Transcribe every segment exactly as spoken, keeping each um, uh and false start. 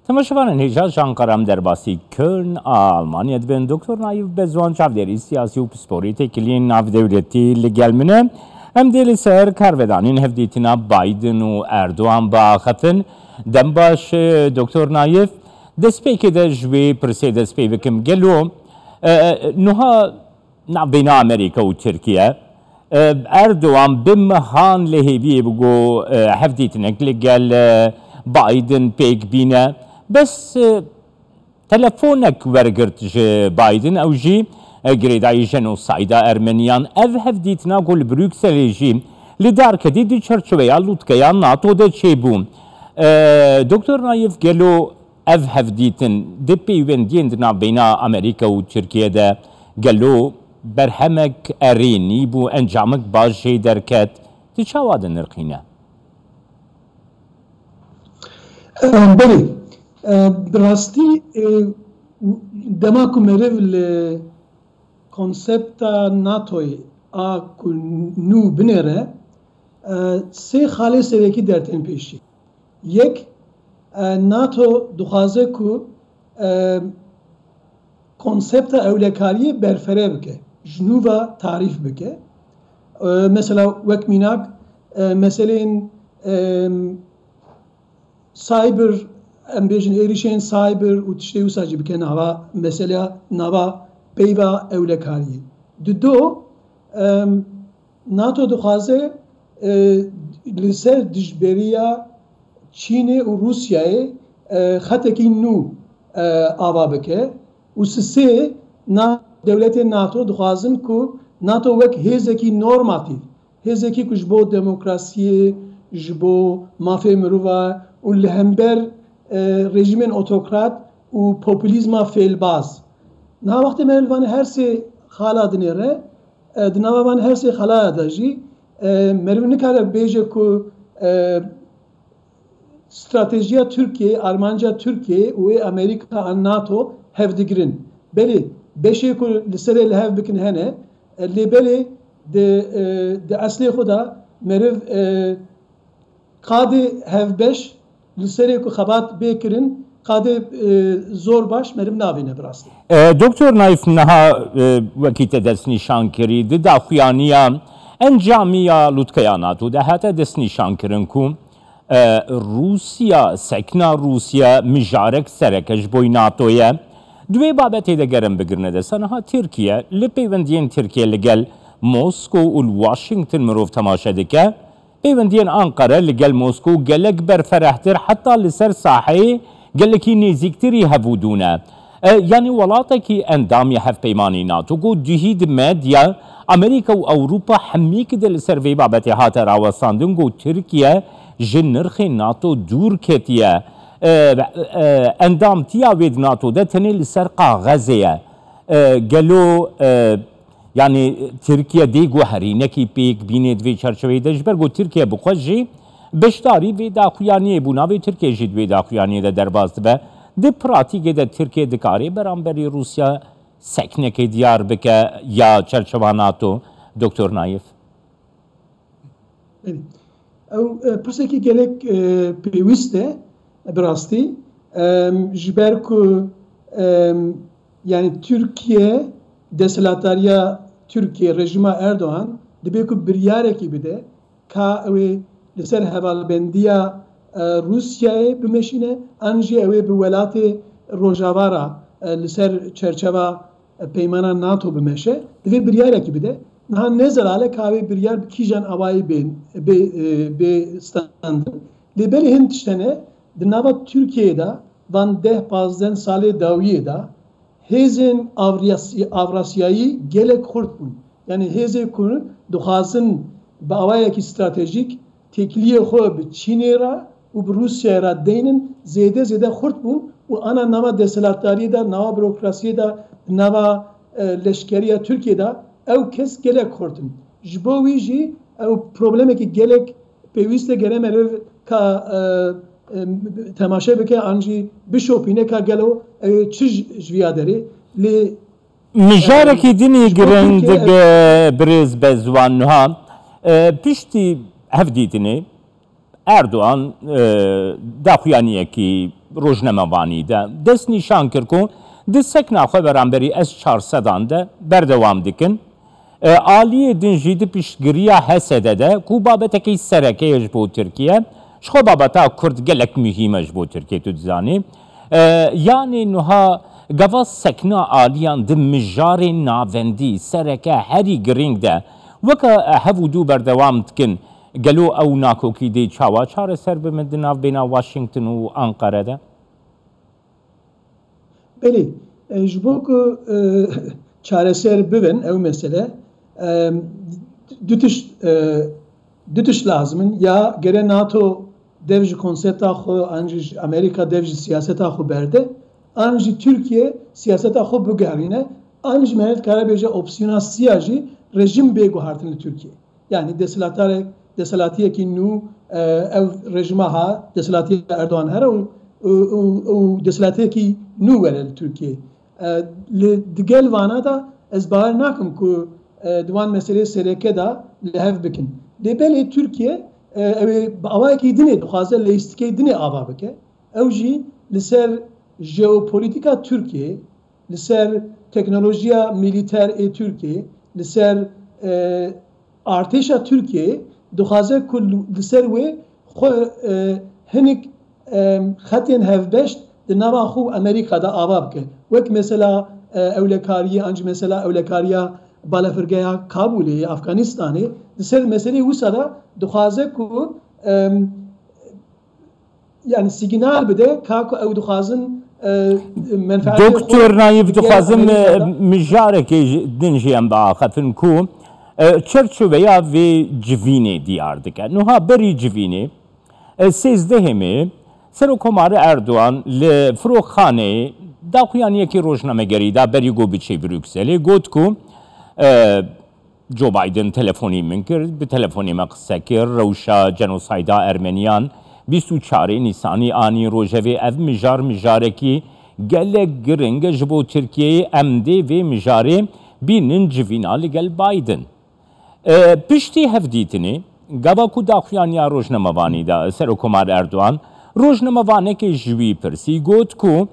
Temaşevanên hêja ji Ankara em derbasî Köln a Almanya dibin. Doktor Nayif Bezwan çavdêrî siyasî û pisporî têkiliyên navdewletî li gel min e. Em dê li ser karvedanên hevdîtina Biden û Erdogan biaxifin. Dem baş, e, Doktor Nayif. Destpêkê de ji wê pirsê dest pê bikim. Gelo, e, e, nuha navbeyna Amerîka û Tirkiye, e, Erdogan bi mehan li hêviyê bû ku, e, hevdîtinek li gel, e, Biden pêk bîne. Bes, e, telefonek wergirt ji Biden, ew jî, e, girêdayî jenosayda Ermeniyan. Ev hevdîtina ku li Brukselê jî li dar ketî di çerçeveya lûtkeya NATO de çêbû. E, Doktor Nayif, gelo ev hevdîtin di peywendiyên di navbeyna Amerîka û Tirkiye de gelo berhemek erênî bû, encamik baş jê derket? Tu çawa dinirxîne? Em, Belê. Em, Bi rastî, e, dema ku meriv li konsepta NATOyê a ku nû binêre, e, sê xalê serekî dertên pêşî. Yek, e, NATO dixwaze ku, e, konsepta ewlekariyê berfere bike, ji nû ve tarîf bike. E, mesela wek mînak, e, meseleyên, e, cyber, em bêjin êrîşên cyber û tiştê wisa jî bike nava, mesela nava peyva ewlekariyê. Dido, em, NATO dixwaze, e, li ser dijberiya Çînê û Rûsyayê, e, xetekî nû, e, ava bike û sisê na-, dewletên NATO dixwazin ku NATO wek hêzekî normatîf, hêzekî ku ji bo demokrasiyê, ji bo mafê mirova û li hember, e, rejîmên otokrat û populîzma fêlbaz. Niha wextê me li van her sê xala dinêre, e, di nava van her sê xalaya de jî, e, meriv nikare bêje ku, e, stratejiya Tirkiyeyê, armanca Tirkiyeyê û ê Amerîka an NATO hev digirin. Belê, beşê ku li serê li hev bikin hene, e, lê belê di, e, di eslê xwe de meriv, e, qadê hevbeş li serê ku xebat bê kirin, qadê, e, zor baş meriv navîne bi rastî. E, Doktor Naif, niha, e, wekî te destnîşan kirî, di daxuyaniya encamî ya lûtkeya NATO de hate destnîşan kirin ku, e, Rûsya, sekna Rûsya mijarek sereke ji boy NATO ye. Di wê babetê de ger em bigirine dest, niha Tirkiye li peywendiyên Tirkiye li gel Moskow û li Washington mirov temaşe dike. Peywendiyên Anqara li gel Moskow gelek berferehtir, heta li ser saheyê gelekî nêzîktirî hevûdû ne. E, yanî welatekî endamî Hevpeymanî NATO ku duhî di medya Amerîka û Ewropa hemîk de li ser vê babetê hate rawestandin ku Tirkiye ji nirxê NATO dûr ketiye. E, e, endamtiya wê di NATO de tenê li ser kaxezê ye. E, gelo, e, Yanî Tirkiye dê guherînekî pêk bînê di vê çerçeveyê de, ji ber ku Tirkiye bi xwe jî beşdarî vê daxuyaniyê bû, navê Tirkiye jî di vê daxuyaniyê de derbas dibe. Di pratîkê de Tirkiye dikare beramberî Rûsya seknekê diyar bike ya çerçeva NATO, Doktor Naif? Belê. Ew, e, pirsekî gelek, e, pêwîst e, bi rastî. Em, ji ber ku, em, yanî Tirkiye, desthilatdariya Tirkiye, rejîma Erdogan, dibe ku biryarekî bide, ka ew ê li ser hevalbendiya, e, Rûsyayê bimeşîne, an jî ew ê bi welatê Rojava re, e, li ser çerçeva peymana NATO bimeşe, divê biryarekî bide. Niha ne zelal e ka wê biryar bi kîjan awayî bên, bê, e, bê standin. Lê belê hin tişt hene, di nava Tirkiyeyê de van deh pazdeh salê dawiyê de hêzên Avrasy-, Avrasyayî gelek xurt bûn. Yanî hêzê ku dixwazin bi awayekî stratejîk têkiliyê xwe bi Çînê re û bi Rûsyayê re deynin, zêde zêde xurt bûn û ana nava desthilatdariyê de, nava burokrasiyê de, nava, e, leşkeriya Tirkiyê de ew kes gelek xurt in. Ji bo wî jî ew problemekî gelek pêwîst e, gere meriv ka, e, e, temaşe bike an jî bişopîne ka gelo ew ê çi ji, ji viya derê. Lê Mijarekî dinî girîng, e, birêz Bezwan, niha, e, piştî hevdîtinê Erdogan, e, daxuyaniyekî rojnamevanî de dest nîşan kir ku di sekna xwe beramberî S çar sedan de berdewam dikin. E, aliyê din jî di piştgiriya H S D de ku babetekî sereke ye ji bo Tirkiye, ji xwe babeta Kurd gelek muhîm e ji bo Tirkiye, tu dizanî. E, yanê nuha gava sekna aliyan di mijarên navendî sereke herî girîng de weke hev û dû berdewam dikin, gelo ew nakokî dê çawa çareser bibin di navbêna Washington û Anqere de? Belê, e, ji bo ku, e, çareser bibin ew mesele, e, du tişt, e, du tişt lazim in. Ya gere NATO dev ji konsepta xwe, an jî ji Amerîka dev ji siyaseta xwe berde, an jî Tirkiye siyaseta xwe bigerîne, an jî me dikare bêje opsiyona siya jî rejîm bê guhartin li Tirkiye. Yani desthilatdarek, desthilatiyekî nû, e, ev rejîma ha, desthilatiya Erdogan here û, û, û, û desthilatiyekî nû were li Tirkiyeyê. E, li digel vana da ez bawer nakim ku, e, di wan meseleyê sereke da li hev bikin. Lê belê Tirkiye, e, ew ê bi awayekî dinê dixwaze leyîstikeyê dinê ava bike. Ew jî li ser jeopolîtîka Tirkiyeyê, li ser teknolojiya milîter ê Tirkiyeyê, li ser, e, artêşa Tirkiyeyê dixwaze ku li, li ser wê xwe, e, hinik, e, xetên hevbeşt di nava xwe û Amerîka de ava bike. Wek mesela, e, ewlekariyê, an jî mesela ewlekariya balafirgeha Kabûlê yê Afganistanê, di ser meseleyê wisa de dixwaze ku, e, yani signal bide ka ku ew dixwazin, e, menfaetê xwe Doktor Nayîf, digel dixwazim, e, Amerîka de mijarekê ji, din jî em biaxifin ku, e, çerçoveya vê civînê diyar dike. Nuha berî civînê, e, sêzdehê mê, Serokkomarê Erdogan li firoxaneyê daxuyaniyekî rojnamegerî da berî ku biçê Brukselê, got ku, e, Joe Biden telefonî min kir, bi telefonê me qise kir, rewşa cenosayda Ermeniyan bîst û çarê Nîsanî anî rojevê. Ev mijar mijarekî gelek giring e ji bo Tirkiyeyê, em dê vê mijarê bînin civîna li gel Biden. E, piştî hevdîtinê, gava ku daxuyaniya rojnamevanî da Serokkomar Erdogan, rojnamevanekê ji wî pirsî, got ku,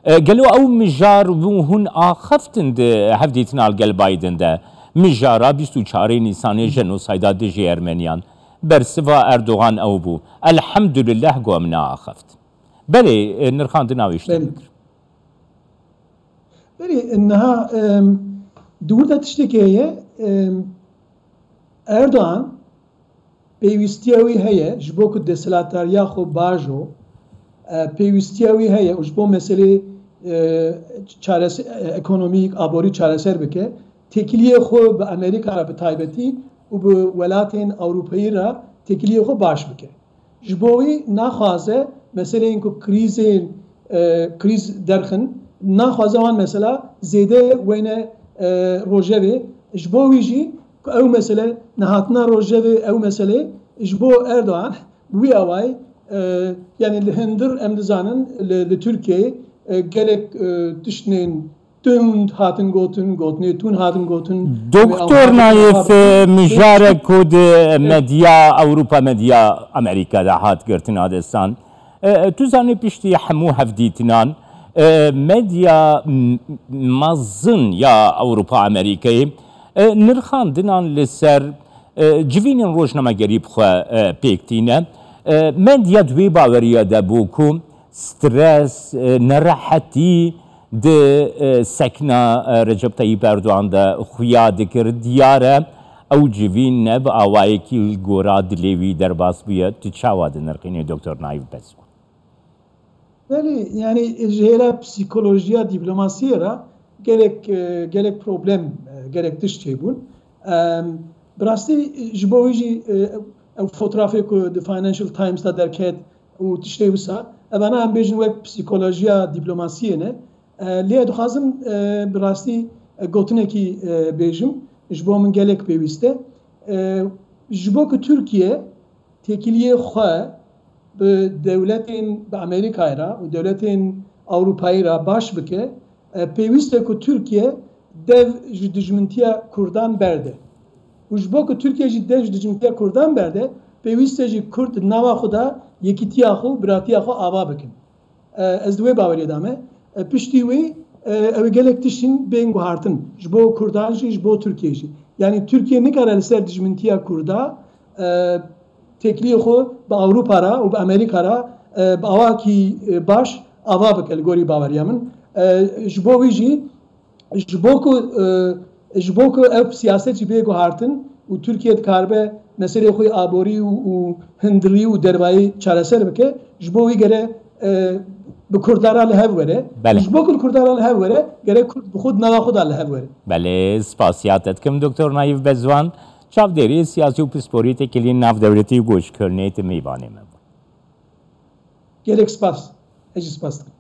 e, gelo ew mijar bû hûn axiftin di hevdîtina li gel Biden de, mijara bîst û çarê Nîsanê jenosayda dijî Ermeniyan. Bersiva Erdogan ew bû, elhemdulillah ku em neaxift. Belê, e, nirxandina wê ji te Belê. bikir. Belê, niha, em, di wir de tiştekê heye, em, Erdogan pêwîstiya wî heye ji bo ku desthilatdariya xwe bajo, e, pêwîstiya wî heye û ji bo meselê, e, çarese-, e, ekonomîk, aborî çareser bike, têkiliyê xwe bi Amerîka re bi taybetî û bi welatên Ewropayî re têkiliyê xwe baş bike. Ji bo wî naxwaze meseleyên ku krîzên, e, krîz derxin, naxwaze wan mesela zêde weyne, e, rojevê. Ji bo wî jî ku ew mesele nehatina rojevê, ew mesele ji bo Erdogan bi wî awayî, e, yani li hundir em dizanin li, li Tirkiyeyê, e, gelek, e, tiştên tund hatin gotin, gotinê tund hatin gotin. Doktor Nayef, e, mijarek ku di medya Ewropa, medya Amerîka de hat girtin a destan. E, e, tu zanî piştî hemû hevdîtinan, e, medya m-, mezin ya Ewropa Amerîkayê, e, nirxandinan li ser, e, civînên rojnamegerî bi xwe, e, pêk tîne. E, medya di wê baweriya de bû ku stres, e, nerehetî di, e, sekna, e, Recep Tayyip Erdogan de xuya dikir. Diyar e, ew civîn ne bi awayekî li gora dilê wî derbas bûye. Tu çawa dinirxînî Doktor Nayîf Bezgo? Belê, yani ji hêla psîkolojiya dîplomasiyê re gelek, e, gelek problem, e, gelek tişt çêbûn. Em, bi rastî ji bo wî jî, e, ew fotografê ku di Financial Times de derket, û tiştê wisa. Evana em bêjin wek psîkolojiya dîplomasiyê ne. E, lê dixwazim, e, bi rastî, e, gotinekî, e, bêjim, ji bo min gelek pêwîst e. E, ji bo ku Tirkiye têkiliyê xwe bi dewletên, bi Amerîkayê re û dewletên Ewropayê re baş bike, e, pêwîst e ku Tirkiye dev ji dijmintiya Kurdan berde. Û ji bo ku Tirkiye jî dev ji dijmintiya Kurdan berde, pêwîst e jî Kurd di nava xwe de yekîtiya xwe û biratiya xwe ava bikin. E, ez di wê baweriyê de me. E, piştî wê, e, ew ê gelek tiştîn bên guhartin. Ji bo Kurdan jî, ji bo Tirkiye jî. Yanî Tirkiye nikare li ser dijmintiya Kurda, e, têkiliyê xwe bi Ewropa re û bi Amerîka re, e, bi awakî, e, baş ava bike li gorî baweriya min. E, ji bo wî jî, ji bo ku, e, ji bo ku ev siyaset jî bê guhartin û Tirkiye dikaribe meselê xwe yê aborî û, û hundirî û dervayî çareser bike, ji bo wî gere, e, bi Kurdan re li hev were. Belê. Ji bo ku li Kurdan re li hev were, gerek Kurd bi xwe di nava xwe de li hev were. Belê, spasiya te dikim Doktor Nayîf Bezwan, çavdêrê siyasî û pisporî têkiliyên navdewletî û ji Kölnê tu mêvanê me bû. Gelek spas. Ez jî spas dikim.